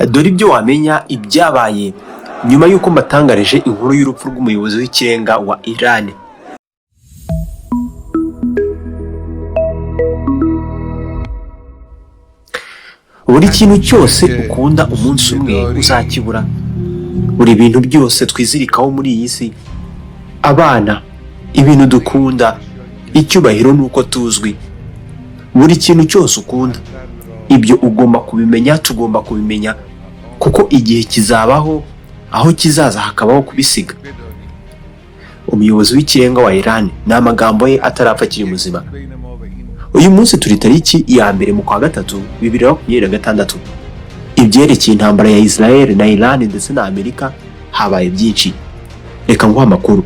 Dore ibyo wamenya ibyabaye nyuma y'uko mbatangarije inkuru y'urupfu rw'umuyobozi w'ikirenga wa Iran. Buri kintu cyose ukunda umunsi umwe uzakibura. Buri bintu byose twizirikaho muri iyi si, abana, ibintu dukunda, icyubahiro nuko tuzwi. Buri kintu cyose ukunda, ibyo ugomba kubimenya, tugomba kubimenya, kuko igihe kizabaho aho kizaza hakabaho kubisiga. Umuyobozi w'ikirenga wa Iran ni amagambo ye atarapfa akiri muzima. Uyu munsi turi tariki ya 1 mu kwa 3 2026. Ibyerekeye intambara ya Israel na Iran ndetse na Amerika habaye byinshi. Reka nguhe amakuru.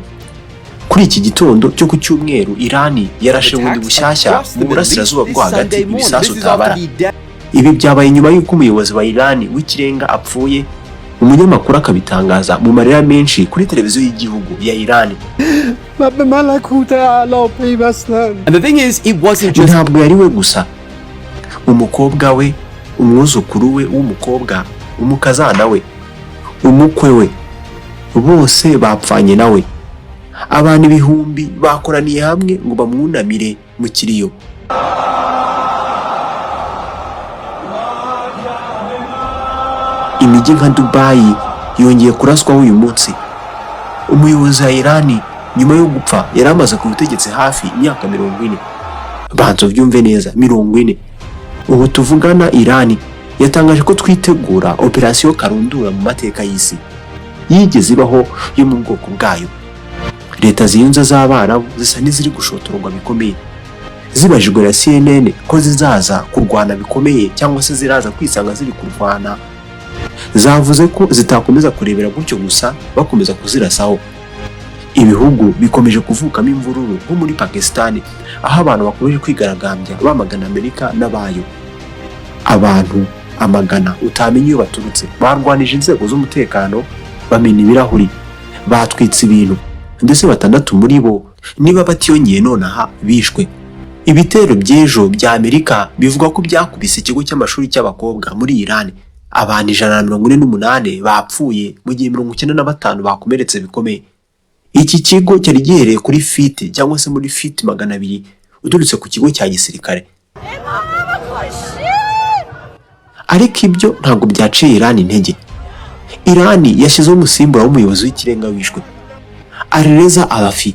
Kuri iki gitondo cyo ku cyumweru, Iran yarashe bundi bushyashya mu burasirazuba bwo hagati ibisasu tabara. Ibi byabaye nyuma y'uko umuyobozi wa Iran w'ikirenga apfuye, umunyamakuru akabitangaza mu marira menshi kuri televiziyo y'igihugu ya Iran. And the thing is, it wasn't just Ntabwo yari we gusa, umukobwa we, umwuzukuru we w'umukobwa, umukazana we, umukwe we, bose bapfanye nawe. Abantu ibihumbi bakoraniye hamwe ngo bamwunamire mu kiriyo. Imijyi nka Dubai yongeye kuraswaho uyu munsi. Umuyobozi wa Iran nyuma yo gupfa yari amaze ku butegetsi hafi imyaka 40. Banza ubyumve neza, 40. Ubu tuvugana Iran yatangaje ko twitegura operasiyo karundura mu mateka y'isi yigeze ibaho yo mu bwoko bwayo. Leta ziyunze z'Abarabu zisa n'iziri gushotorwa bikomeye. Zibajijwe na CNN ko zizaza kurwana bikomeye cyangwa se ziraza kwisanga ziri kurwana, zavuze ko zitakomeza kurebera gutyo gusa bakomeza kuzirasaho. Ibihugu bikomeje kuvukamo imvururu nko muri Pakistan, aho abantu bakomeje kwigaragambya bamagana Amerika n'abayo. Abantu amagana utamenya iyo baturutse barwanije inzego z'umutekano, bamena ibirahuri, batwitse ibintu, ndetse 6 muri bo niba batiyongeye nonaha bishwe. Ibitero by'ejo bya Amerika bivugwa ko byakubise ikigo cy'amashuri cy'abakobwa muri Iran. Abantu 148 bapfuye mu gihe 95 bakomeretse bikomeye. Iki kigo cyari gihereye kuri feet cyangwa se muri feet 200 uturutse ku kigo cya gisirikare. Ariko ibyo ntabwo byaciye Iran intege. Iran yashyizeho umusimbura w'umuyobozi w'ikirenga wishwe, Alireza Arafi.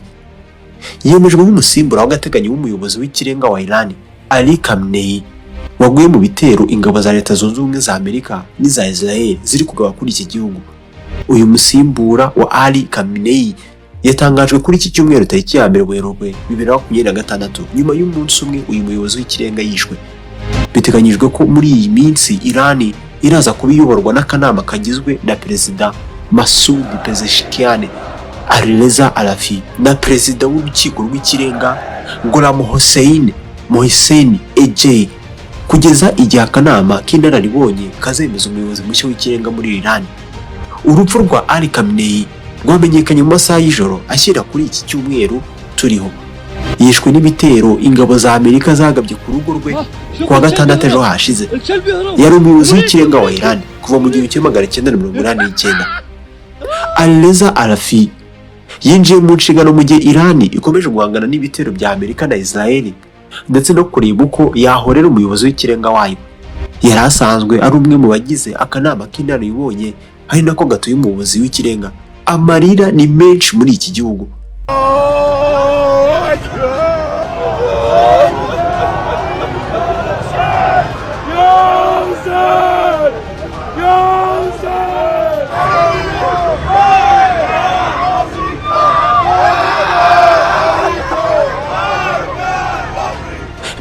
Yemejwe nk'umusimbura w'agateganyo w'umuyobozi w'ikirenga wa Iran, Ali Khamenei, waguye mu bitero ingabo za Leta Zunze Ubumwe za Amerika n'iza Israel ziri kugaba kuri iki gihugu. Uyu musimbura wa Ali Khamenei yatangajwe kuri iki cyumweru tariki ya 1 Werurwe 2026, nyuma y'umunsi umwe uyu muyobozi w'ikirenga yishwe. Biteganyijwe ko muri iyi minsi Iran iraza kuba iyoborwa n'akanama kagizwe na Perezida Masoud Pezeshkian, Alireza Arafi na Perezida w'urukiko rw'ikirenga Gholam Hossein Mohsen Ejei, kugeza igihe akanama k'inararibonye kazemeza umuyobozi mushya w'ikirenga muri Iran. Urupfu rwa Ali Khamenei rwamenyekanye mu masaha y'ijoro ashyira kuri iki cyumweru turiho. Yishwe n'ibitero ingabo za Amerika zagabye ku rugo rwe kuwa gatandatu ejo hashize. Yari umuyobozi w'ikirenga wa Iran kuva mu 1989. Alireza Arafi yinjiye mu nshingano mu gihe Iran ikomeje guhangana n'ibitero bya Amerika na Israel, ndetse no kureba uko yahorera umuyobozi w'ikirenga wayo. Yari asanzwe ari umwe mu bagize akanama k'inararibonye, ari nako gatuye umuyobozi w'ikirenga. Amarira ni menshi muri iki gihugu.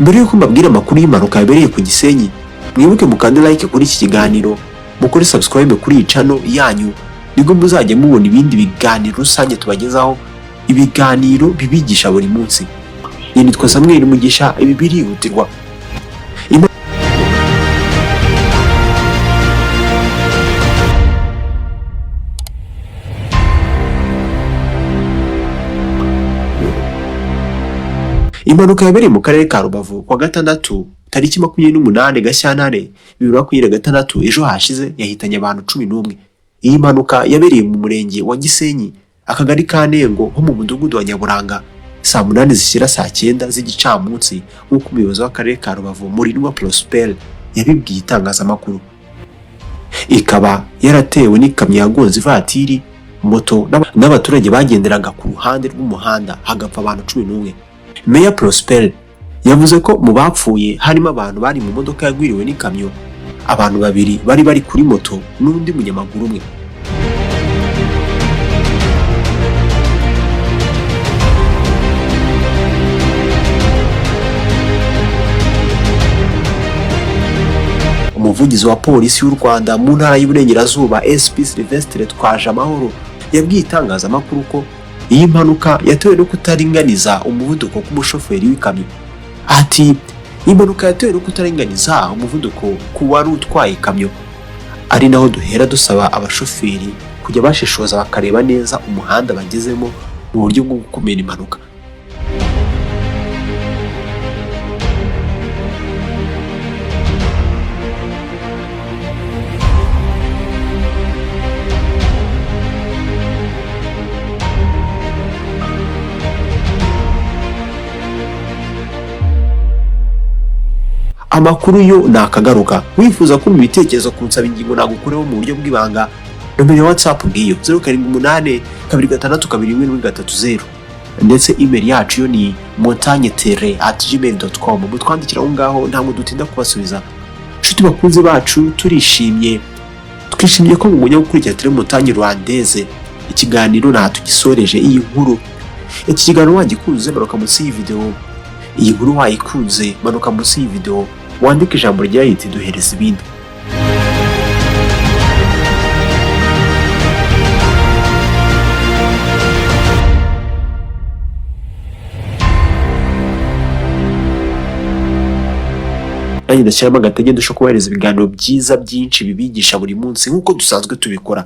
Mbere y'uko mbabwira amakuru y'impanuka yabereye ku Gisenyi, mwibuke mukande like kuri iki kiganiro, mukore subscribe kuri iyi channel yanyu, nibwo muzajya mubona ibindi biganiro rusange tubagezaho, ibiganiro bibigisha buri munsi. Nitwa Samuel Mugisha, ibi birihutirwa. Impanuka yabereye mu karere ka Rubavu kuwa gatandatu tariki 28 Gashyantare 2026, ejo hashize, yahitanye abantu 11. Iyi mpanuka yabereye mu murenge wa Gisenyi, akagari ka Nengo, ho mu mudugudu wa Nyaburanga, saa 8 zishyira saa 9 z'igicamunsi, nk'uko umuyobozi w'akarere ka Rubavu, Murindwa Prosper, yabibwiye itangazamakuru. Ikaba yaratewe n'ikamyo yagonze ivatiri, moto n'abaturage bagenderaga ku ruhande rw'umuhanda, hagapfa abantu 11. Meya Prosper yavuze ko mu bapfuye harimo abantu bari mu modoka yagwiriwe n'ikamyo, abantu babiri bari bari kuri moto n'undi munyamaguru umwe. Umuvugizi wa polisi y'u Rwanda mu ntara y'Iburengerazuba, SP Sylvestre Twajamahoro, yabwiye itangazamakuru ko iyi mpanuka yatewe no kutaringaniza umuvuduko k'umushoferi w'ikamyo. Ati: "Impanuka yatewe no kutaringaniza umuvuduko ku wari utwaye ikamyo, ari naho duhera dusaba abashoferi kujya bashishoza bakareba neza umuhanda bagezemo mu buryo bwo gukumira impanuka." Amakuru yo ni akagaruka. Wifuza kumva ibitekerezo ku ingingo nagukoreho mu buryo bw'ibanga, nomero ya WhatsApp ngiyo: 0782621130, ndetse email yacu yo ni montagnetere@gmail.com. Mutwandikira aho ngaho, ntabwo dutinda kubasubiza. Inshuti bakunze bacu, turishimye, twishimiye ko mugumya gukurikira Tele Montagne Rwandaise. Ikiganiro nta tugisoreje iyi nkuru. Iki kiganiro wagikunze, manuka munsi y'iyi video. Iyi nkuru wayikunze, manuka munsi y'iyi video wandike ijambo rya riti: "Duhereza ibindi." Nanjye ndashyiramo agatege, ndusha kubahereza ibiganiro byiza byinshi bibigisha buri munsi nk'uko dusanzwe tubikora.